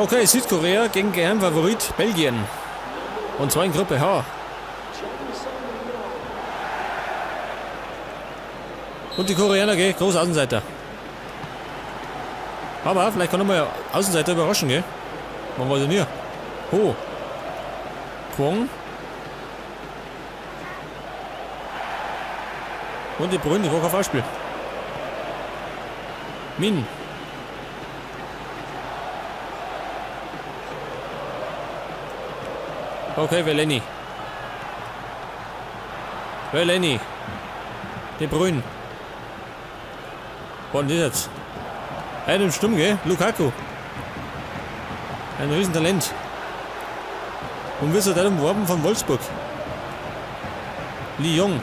Okay, Südkorea gegen Geheimfavorit Belgien. Und zwar in Gruppe H. Und die Koreaner, gell? Großer Außenseiter. Aber vielleicht kann nochmal Außenseiter überraschen, gell? Man weiß ja nie. Ho. Kwong. Und die Brünn, die war kein Foulspiel. Min. Okay, Veleni. Veleni. De Bruyne. Was denn das jetzt? Einem Stumm, gell? Lukaku. Ein Riesentalent. Und wird dann umworben von Wolfsburg. Li Jong.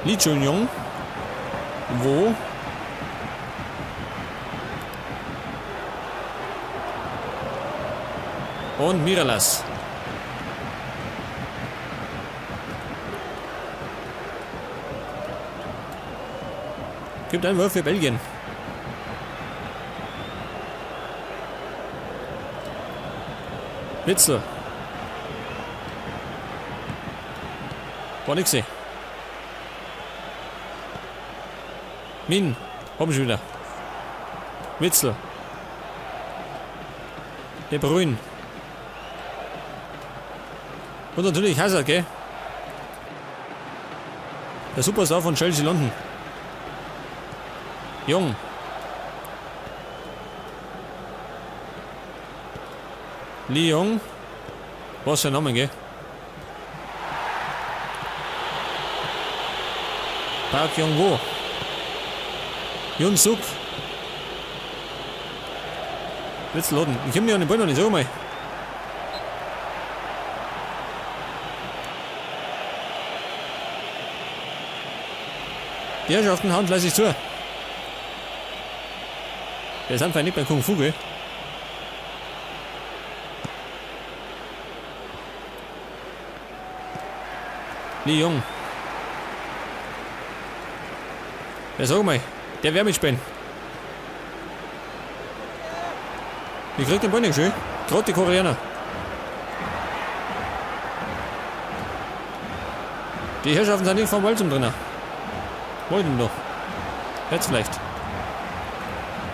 Lee Chun-Jong. Wo? Und Miralas. Gibt einen Wurf für Belgien. Witzel. War nix. Min. Komm schon wieder. Witzel. De Bruyne. Und natürlich Hazard, gell? Der Superstar von Chelsea London. Jung. Lee Jong. Was für ein Name, gell? Park Jong-wo. Yun Suk. Witzel Loden. Ich komme nicht an den Ball noch nicht, sag mal. Die Herrschaften hauen fleißig zu. Wir sind nicht beim Kung Fu, gell? Lee Jung. Ja, sag mal, der wär mitspielen. Ich krieg den Ball nicht schön. Gerade die Koreaner. Die Herrschaften sind nicht vom Ball zum Trainer. Wollten doch. Jetzt vielleicht.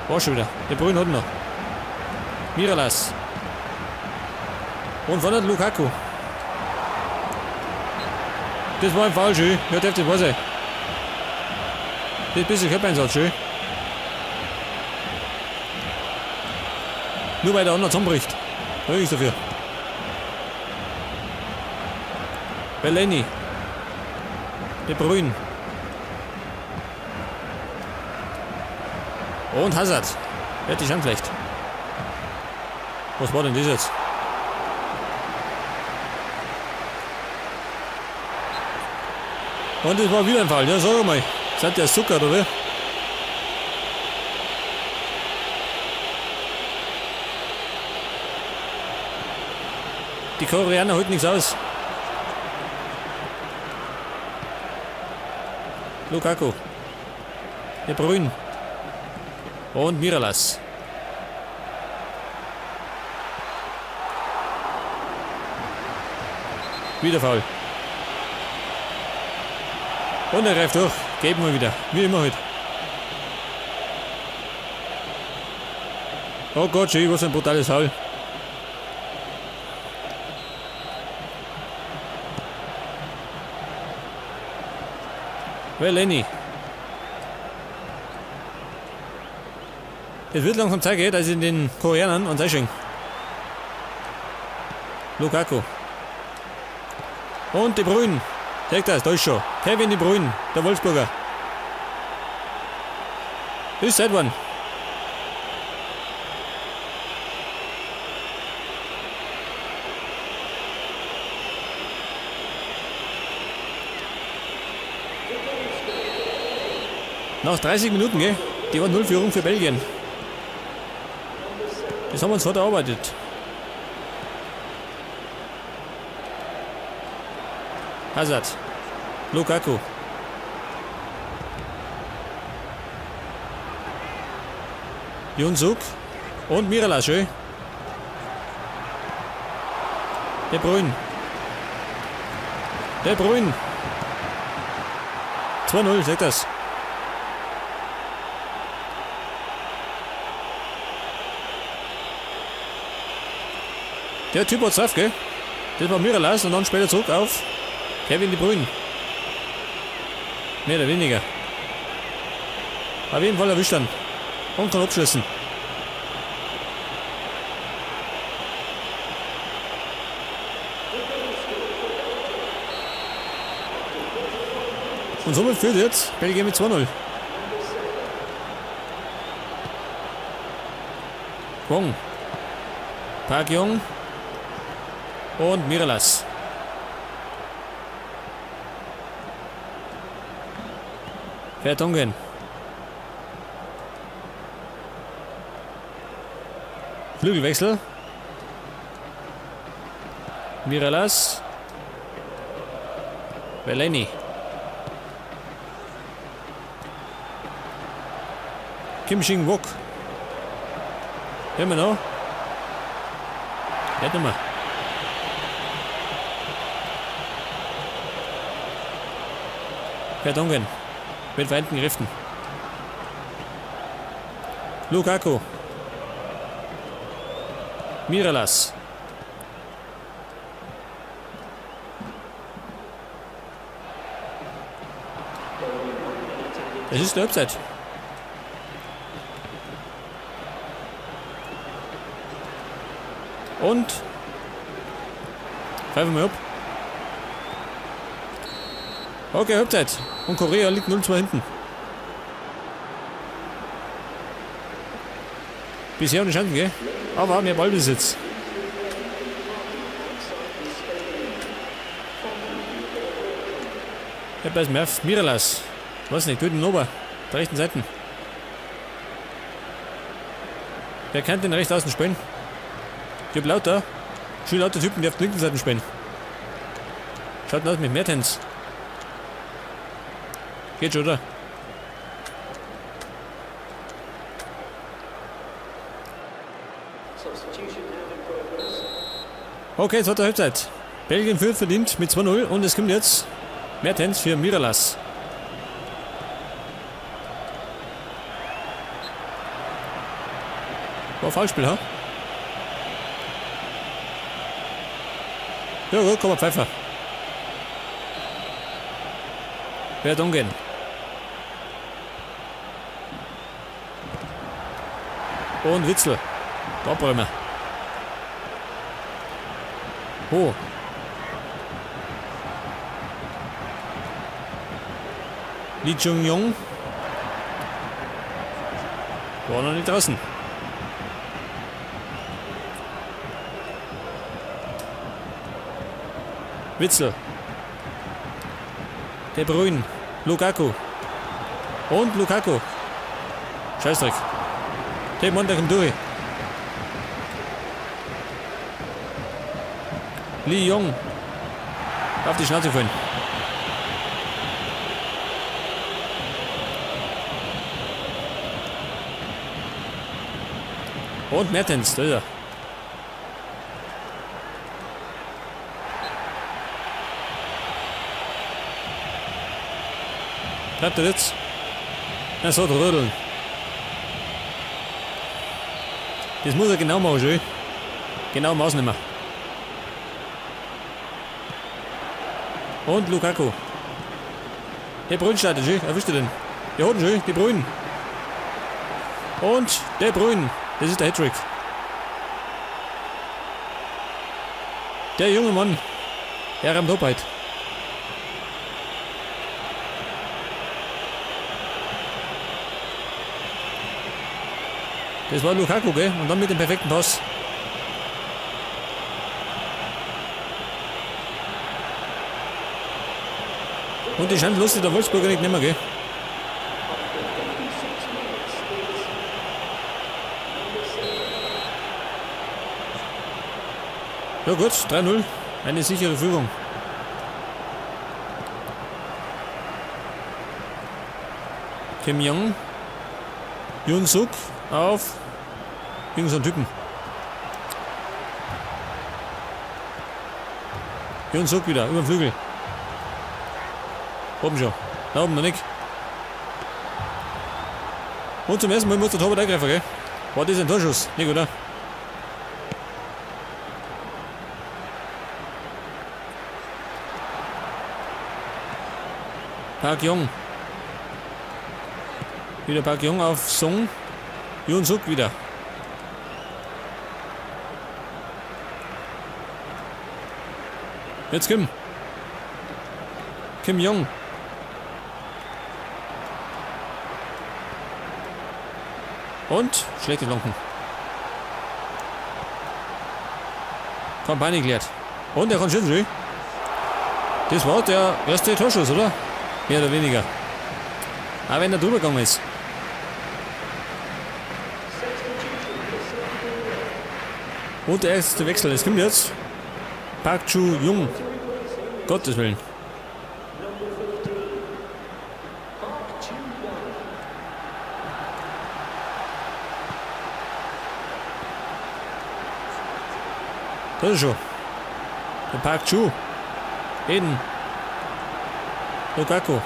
War schon wieder. Der Brünn hat noch. Miralas. Und von der Lukaku. Das war ein Foul, schön. Ja, darf das war sein. Das bisschen Körpereinsatz, schön. Nur weil der andere zusammenbricht. Da ich dafür. Belleni. De Bruyne. Und Hazard. Hätte ich vielleicht. Was war denn das jetzt? Und das war wieder ein Fall. Ja, sag mal. Seid ihr Zucker, oder? Die Koreaner halten nichts aus. Lukaku. De Bruyne. Und Miralas. Wieder faul. Und er greift durch. Geben wir wieder. Wie immer heute. Oh Gott, schön, was ein brutales Foul. Well, Lenny. Es wird langsam Zeit, dass ich den Koreanern und einschenke. Lukaku. Und De Bruyne. Zeigt das, da ist schon. Kevin De Bruyne, der Wolfsburger. Ist seit wann? Nach 30 Minuten, gell? Die war Nullführung für Belgien. Das haben wir uns hart erarbeitet. Hazard. Lukaku. Jun-Suk und Mirela, schön. De Bruyne. De Bruyne. 2-0, sagt das. Der Typ hat drauf, gell? Das war Mirallas und dann später zurück auf Kevin De Bruyne. Mehr oder weniger. Auf jeden Fall erwischt dann. Und kann abschließen. Und somit führt jetzt Belgien mit 2-0. Wong. Park Jong. Und Mirallas. Vertonghen. Flügelwechsel. Mirallas. Veleni. Kim Shin-wook. Immer noch. Nicht mehr. Vertonghen. Mit vereinten Kräften. Lukaku. Mirallas. Es ist die Halbzeit. Und pfeifen wir ab. Okay, Halbzeit. Und Korea liegt 0-2 hinten. Bisher ohne Chancen, gell? Aber mehr Ballbesitz. Ja, bei Merv Mirallas. Weiß nicht, tut den Ober. Der rechten Seite. Wer kann denn rechts außen spielen? Ich hab lauter. Schön lauter Typen, die auf der linken Seite spielen. Schaut aus mit Mertens. Geht schon, oder? Okay, zweite Halbzeit. Belgien führt verdient mit 2-0 und es kommt jetzt Mertens für Mirallas. War Foulspiel, ha? Ja gut, komm mal, Pfeifer. Wer umgehen? Und Witzel. Der Abräumer. Oh. Lee Jung-Yong. War noch nicht draußen. Witzel. De Bruyne. Lukaku. Und Lukaku. Scheißdreck. Der Mann, der kommt durch. Lee Jong. Auf die Schnauze fallen. Und Mertens, da ist er. Bleibt er jetzt? Er soll rödeln. Das muss er genau machen, schön. Genau Maus nehmen. Und Lukaku. Der Bruyne startet, schön. Erwischt er den. Der hat ihn schön, die Bruyne. Und der Bruyne. Das ist der Hattrick. Der junge Mann. Der rammt ab heute. Das war Lukaku, gell? Und dann mit dem perfekten Pass. Und die Chance lustig der Wolfsburger nicht nehmen, gell? Ja gut, 3-0. Eine sichere Führung. Kim Jong. Jun Suk auf Irgend so ein Typen. Jun Suk wieder, über den Flügel. Oben schon. Da oben noch nicht. Und zum ersten Mal muss der Torwart eingreifen, gell? War das ein Torschuss? Nicht, oder? Park Jong. Wieder Park Jong auf Song. Jun Suk wieder. Jetzt Kim. Kim Jong. Und schlechte Flanken. Kompanie klärt. Und er kann schießen. Das war der erste Torschuss, oder? Mehr oder weniger. Auch wenn er drüber gegangen ist. Und der erste Wechsel. Es kommt jetzt Park Chu Jung. Gottes Willen. Das ist schon. Der Park Chu. Eden. Lukaku.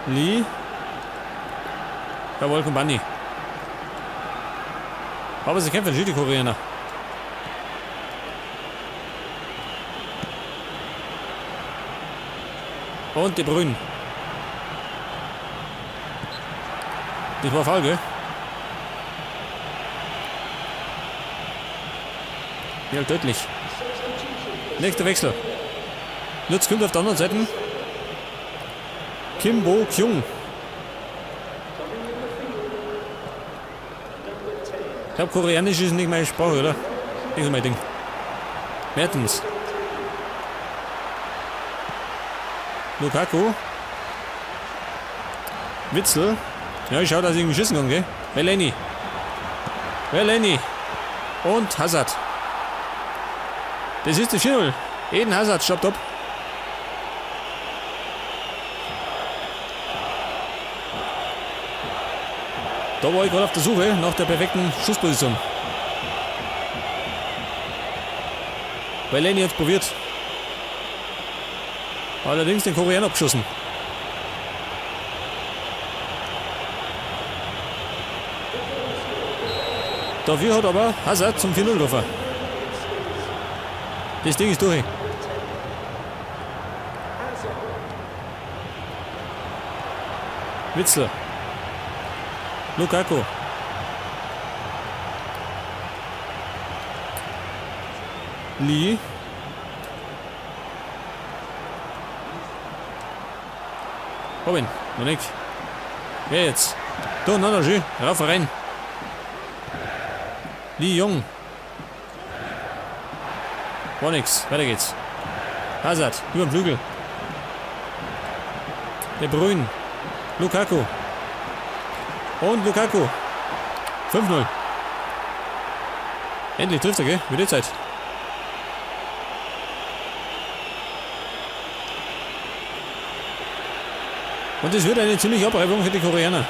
Lee. Jawohl, Kompany. Aber sie kämpfen schon, die Koreaner. Und die Brünen. Das war faul, gell? Ja, deutlich. Nächster Wechsel. Lutz kommt auf der anderen Seite. Kim Bo Kyung. Ich glaube, Koreanisch ist nicht meine Sprache, oder? Nicht so mein Ding. Mertens. Lukaku. Witzel. Ja, ich schau, dass ich irgendwie schießen kann, gell? Veleni. Veleni. Und Hazard. Das ist der 4-0. Eden Hazard stoppt ab. Da war ich gerade auf der Suche nach der perfekten Schussposition. Veleni hat probiert. Allerdings den Koreaner abgeschossen. Dafür hat aber Hazard zum 4-0 getroffen. Das Ding ist durch. Witzel. Lukaku. Lee. Robin, noch nicht. Wer jetzt? Da, na, na, schön. Rauf rein. Lee Jong. War nix. Weiter geht's. Hazard, über den Flügel. De Bruyne. Lukaku. Und Lukaku. 5-0. Endlich trifft er, gell? Wird Zeit. Und es wird eine ziemliche Abreibung für die Koreaner.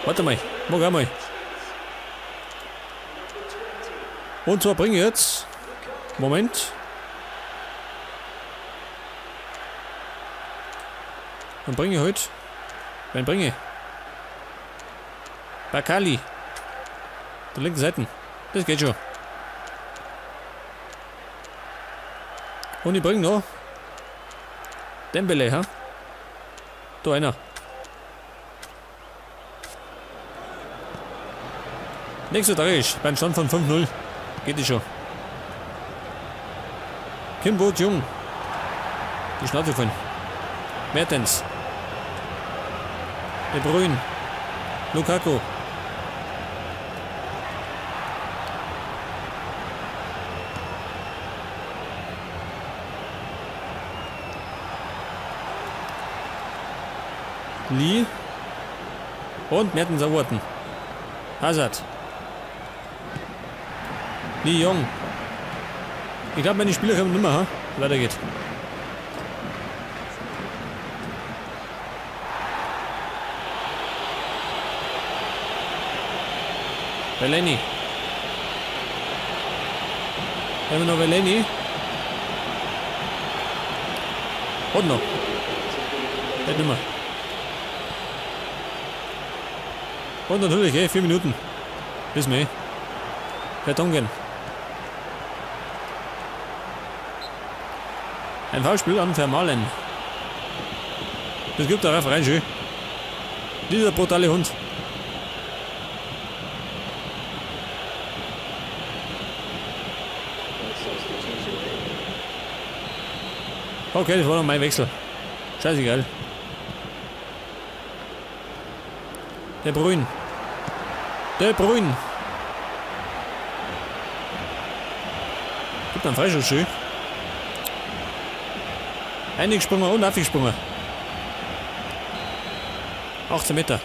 Warte mal, mach einmal. Und zwar bringe ich jetzt. Moment. Dann bringe ich heute. Wen bringe ich? Bakali. Der linken Seite. Das geht schon. Und ich bringe noch Dembele, ha? Da einer. Nicht so tragisch. Beim Stand von 5-0 geht es schon. Kim Bo Jung. Die Schnauze voll. Mertens. De Bruyne. Lukaku. Lee. Und Mertens erwarten. Hazard. Lee Jong. Ich glaube, meine Spieler kommen nicht mehr, ha? Weiter geht's. Veleni. Immer noch Veleni. Hat noch. Nicht mehr. Und natürlich, 4 Minuten. Wissen wir eh. Vertonghen. Ein Foulspiel an Vermalen. Das gibt darauf rein, schön. Dieser brutale Hund. Okay, das war noch mein Wechsel. Scheißegal. De Bruyne. De Bruyne. Gibt einen Freischuss, schön. Eingesprungen und aufgesprungen. 18 Meter.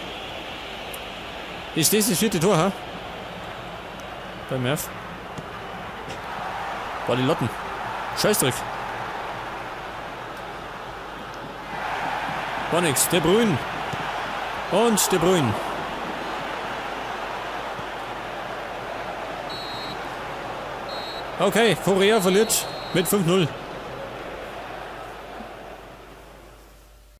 Ist das das vierte Tor, ha? Beim Merv. Boah, die Lotten. Scheißdreck. War nix. De Bruyne. Und De Bruyne. Okay, Korea verliert mit 5-0.